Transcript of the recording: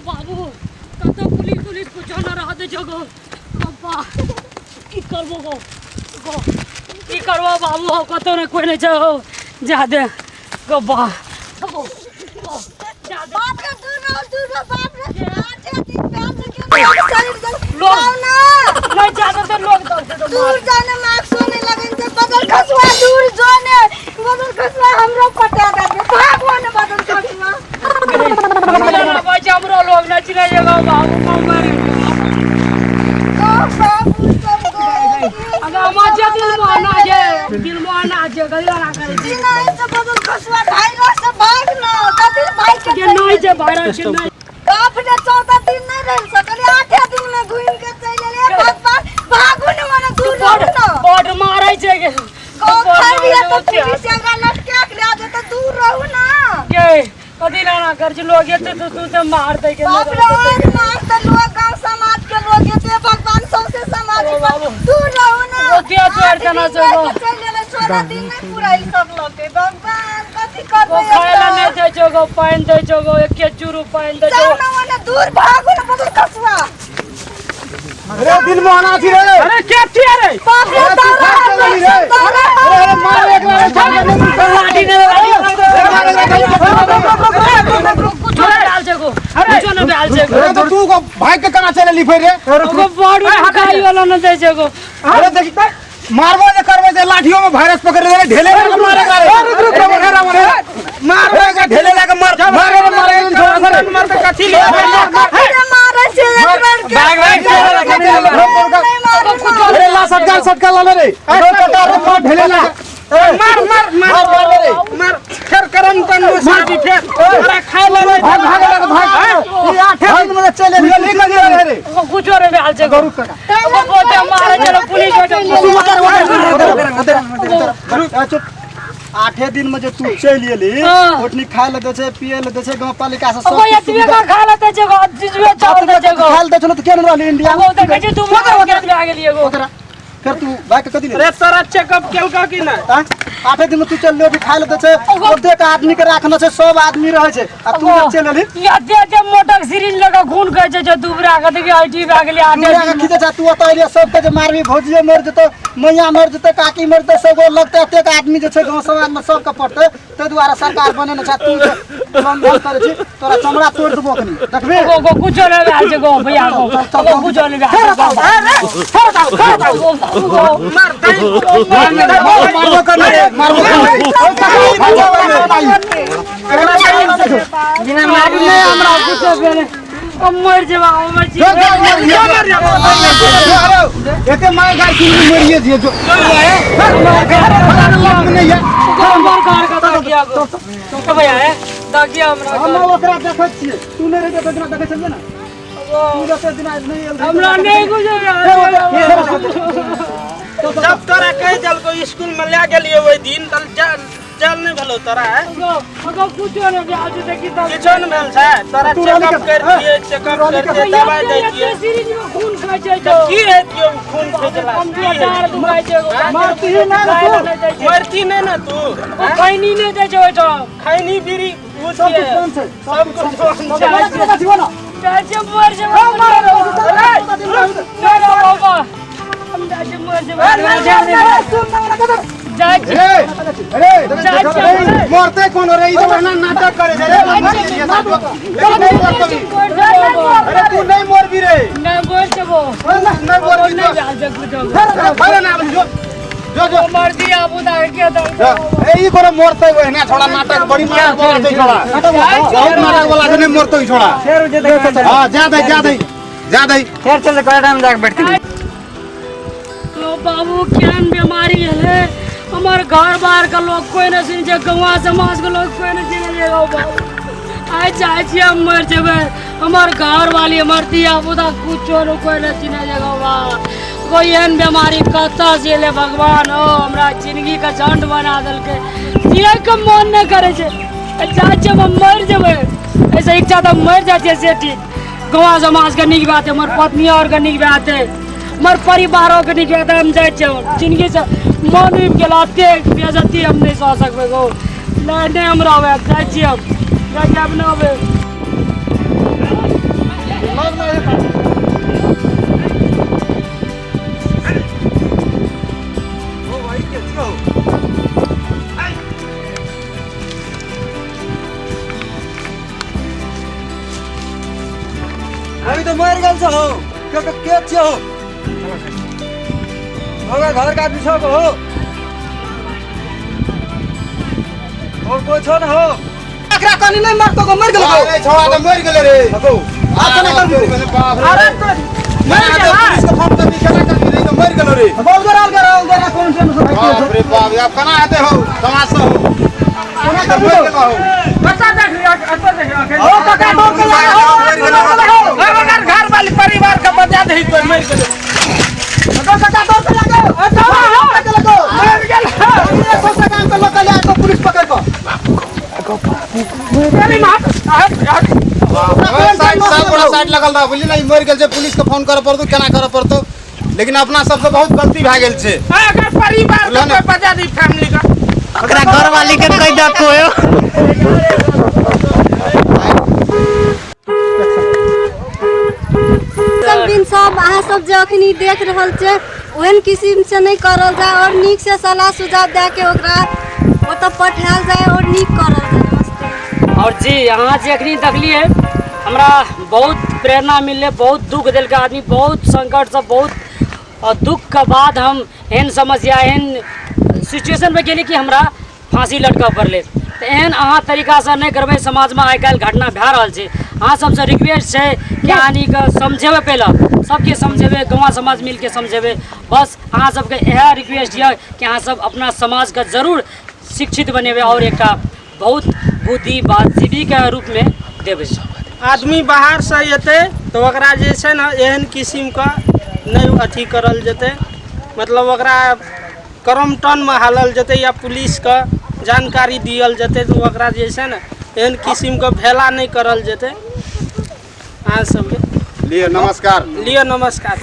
बाबू कतऽ पुलिस तुलिस कुछो न रह दे जगो अब्बा की करबो गो गो की करबो बाबू हो कतौ ने कोई नहीं छै हो जा दे गो बा गो गो जा दे। बाप रे दूर रहो दूर रहो बाप रे आठे दिन प्यार से क्यों नहीं शरीर जल लोग- जाओ ना नहीं जा दे तो लोग दौड़ दे तो दूर जाने मास्क सोने लगन से बदल खसुआ दूर जोने बदल खसुआ हमरो पटा दे भागो ने बदल खसुआ मार हमरो लोग न चिन्है छै गो बाबू को मारे गो बाबू सब गो अगर हमरा जे दिल मोहना जे दिल मोहना जे गली ना करे छै नहीं से बदल खसुआ भाई रो से भाग ना कथी भाई के के नहीं जे भाईरस छै नहीं बाप ने 14 दिन नहीं रह सकल आठे दिन में घूम के चल एले भगवान भागो ने मने दूर बड रहो ना बड मारै छै के गो खाई तो पुलिस एकरा लटका के ले जेतै दूर रहू ना के कथी ना कर छै लोग एते तो तू ते मार दे के बाप रे और मार त लोग गांव समाज के लोग एते भगवान सौंसे समाज अरे बाबू। दूर रहू ना ओ के चोर जना छै गो। चल एले 14 दिन नहीं पुराइल सकल के भगवान कथी ओ करबै खाय ला नहीं दै छै गो पानि दै छै गो एके चूरू पानि दै छै जाओ ना ओने दूर भागो ना बदल कसुआ अरे दिल मोहना छी रे अरे के छियै रे बाप रे अरे तू दौड़ा भाग चलली रे दौड़ा अरे अरे मार एक बार छोड़ दे लाठी ने अरे मार एक बार कुछो नहीं डाल छै गो कुछो नहीं डाल छै गो अरे तो तू को भाग के कना चलली फिर रे ओको बड़ खाइ वाला न दै छै गो अरे देखी त मारबो जे करबो जे लाठियो में वायरस पकड़ ले ढेले के मारे रे रुक रुक रे राम रे मार रे ढेले लगा मार मार रे मारे छोड़ रे मार के कथी ले कथी मारे छै एक बार के भाग भाग अरे ला सटका सटका ला रे अरे कटा रे मार ढेले ला मार मार मार मार मार रे मार फेर करम तन मुसाबी फेर तोरा खाय ले ले भाग भाग लगा भाग ये आठे दिन में चले ले ले रे ओको कुछो नहीं डाल छै गो ओको बहुते मारै छै पुलिस तू उतर उतर उतर चुप आठे दिन में जे तू चलि एली हाँ। ओटनी खाय ले दै छै पिए ले दै छै गाँव पालिका से ओको सब किछु एतबे सुविधा का खा लेते छै गो जिजबे चावल दै छै गो खाय ले दै छलो तऽ केना रहली इंडिया ओको देखै छै तू मार के भए गेलियै गो ओकरा फेर तू भाग के कथी ले रे तोरा चेकअप केलका कि नहि आँ? आठे दिन में तू चल लेबी खाय ले दै छै ओतेक आदमी के राखने छै सब आदमी रहै छै आ तू जे चलि एली एते एते मोटक सिरिंज लगा खून कहै छै जे दुबरा के देखियौ IT भए गेलै आठे दुनिया के दिन खींचे छै तू ओतऽ एलियै सबके जे मारबी भौजियो मरि जेतौ मैया मरि जेतै काकी मरि जेतै सब लगतै एतेक आदमी जे छै गाँव समाजमे सबके पड़तै ताहि दुआरे सरकार बनेने छै तू जे लंघन करै छी तोरा चमड़ा तोड़ि देबो अखनी देखबी गो गो कुछो नहि भेल छै गो भैया गो गो कुछो नहि भेल छै गो। गो, गो, मार दे मारबो करने रे मारबो करने बिना मारने हमरा कुछो भेल हम मरि जेबा हमर जीवन एते मार गाय सुन मरिए दिए जो नहीं है हमर घर का तकिया गो तो भैया है तकिया हमरा हम घर। ओकरा देखै छियै तू नहि रहै तऽ दिना देखै छलियै ने तू जते दिना नहि एल रही हमरा नहि कुछो भेल जब तोरा कहि देलको स्कूल में ले गेलियो ओहि दिन तल चल नहि भेलो तोरा है गो गो कुछो नहि भेल छै देखी तब किछो नहि भेल छै तोरा तू रहली चेकअप के- कर दिए चेकअप कर दिए दवाई दै दिए सीरीज में खून खाइ छै तऽ की हेतियो खून खिचला कमजोर डार दुखाइ छै गो। मरती ही नहि ने तू। नहि दै छै। मरती नहि ने तू ओ खैनी नहि दै छै ओहिठाम खैनी बीड़ी उ सब कुछ बंद छै सब कुछ बंद छै। सब कुछ ना जाइ छै मर जेबै नहि रे बाबा हम जाइ छै मर जेबै जाइ छै रे रे मरते कोन रे ई तो एना नाटक करे छै रे नहीं मरतबी अरे तू नहीं मरबी रे नहि मर जेबो नहीं मरबी नहि भेल छै कुछो अरे भाई ना जो जो जो मर्दी आबू दा के दर ए ई कोनो मरते ओहना छोड़ा नाटक बड़ी नाटक वाला छै छोड़ा बहुत नाटक वाला छै नहीं मरते ई छोड़ा हां जा दे जा दे जा दे फेर चल कोटा में जाके बैठते लो बाबू केहन बीमारी है हमार घर बार के लोग कोई नहीं सुनै छै गाँव समाज के लोग कोई नहीं चिन्है छै गौ बाबू आइ चाहै छियै हम मरि जेबै हमर घर वाली हमर धिया पुता कुछो नहि कोई नहीं चिन्है छै गौ बा कोई एहन बीमारी कतऽ से एलै भगवान हो हमरा जिंदगी के झंड बना देलकै जियै के मन नहि करै छै चाहै छियै हम मरि जेबै एहिसँ इच्छा तऽ मरि जाइ छियै से ठीक गाँव समाज के नीक बात है हमर पत्नी और के नीक बात है हमर परिवारो के नीक बात है हम जाइ छियै जिंदगी से मन उबि गेल एतेक बेइज्जती हम नहि सह सकबै गो नहि नहि हम रहबै जाइ छियै हम जाइ छियै आब नहि अबै। अभी तो मर गेल छौ के के के छियै हो होगा घर का आदमी सब हो और कोई छो न हो एकरा कनी नहीं मरतो को मर गेल अरे छौड़ा तऽ मरि गेलै रे। आ केना करबी? बाप रे। अरे तो मर केना गेला। पुलिस के फोन करबी, केना करबी? नहीं तऽ मरि गेलो रे। बोल गोराल गोराल गोरा कोन से भाई बाप रे बाप, आब केना हेतै हौ? समाज सँ हौ। केना तऽ करबी मरि गेलो हौ। बच्चा देख लियो, एतऽ देख लियो। हो काका दौड़ के लाओ मरि गेलो हौ। अगर घर वाली परिवार के बता दही कोई मर गेलो। काका दौड़ के लागो दौड़ के लागो मर गेल। सस्ता काम के लोग ले आको पुलिस पकड़ को। अरे मार साइड सब गोरा साइड लगल रह, बुझली ने? ई मरि गेल छै, पुलिस के फोन करऽ पड़तौ, केना करऽ पड़तौ? लेकिन अपना सबसँ बहुत गलती भए गेल छै। अगर परिवार के कोई बता दी फैमिली का ओकरा घर वाली के कहि दऽ कोयो। सब दिन सब अहाँ सब जे अखनी देख रहल छै ओहन किसिम से नहीं करल जाय और नीक से सलाह सुझाव दए के ओकरा ओतऽ पठायल जाय और नीक करल जाय। नमस्ते। और जी अहाँ जे अखनी देखलिए हमरा बहुत प्रेरणा मिललै, बहुत दुख देलकै आदमी, बहुत संकटसँ बहुत और दुख के बाद हम एहन समस्या एहन सिचुएशन में गेली कि हमरा फांसी लटकऽ पड़लै। तऽ एहन अहाँ तरीकासँ नहि करबै। समाजमे आइ काल्हि घटना भए रहल छै। अहाँ सबसँ रिक्वेस्ट छै कि आदमीके समझेबै, पहिले सबके समझेबै, गाँव समाज मिलके समझेबै। बस अहाँ सबके इएह रिक्वेस्ट यऽ कि अहाँ सब अपना समाजके जरूर शिक्षित बनेबै और एकटा बहुत बुद्धिजीवीके रूपमे देबै। आदमी बाहर से एतै तऽ ओकरा जे छै ने एहन किसिमके नहि अथी करल जेतै, मतलब ओकरा क्रमटनमे हालल जेतै या पुलिसके जानकारी दियल जेतै, तऽ ओकरा जे छै ने एहन किसिमके भेला नहि करल जेतै। अहाँ सबके लिअ नमस्कार। लिअ नमस्कार।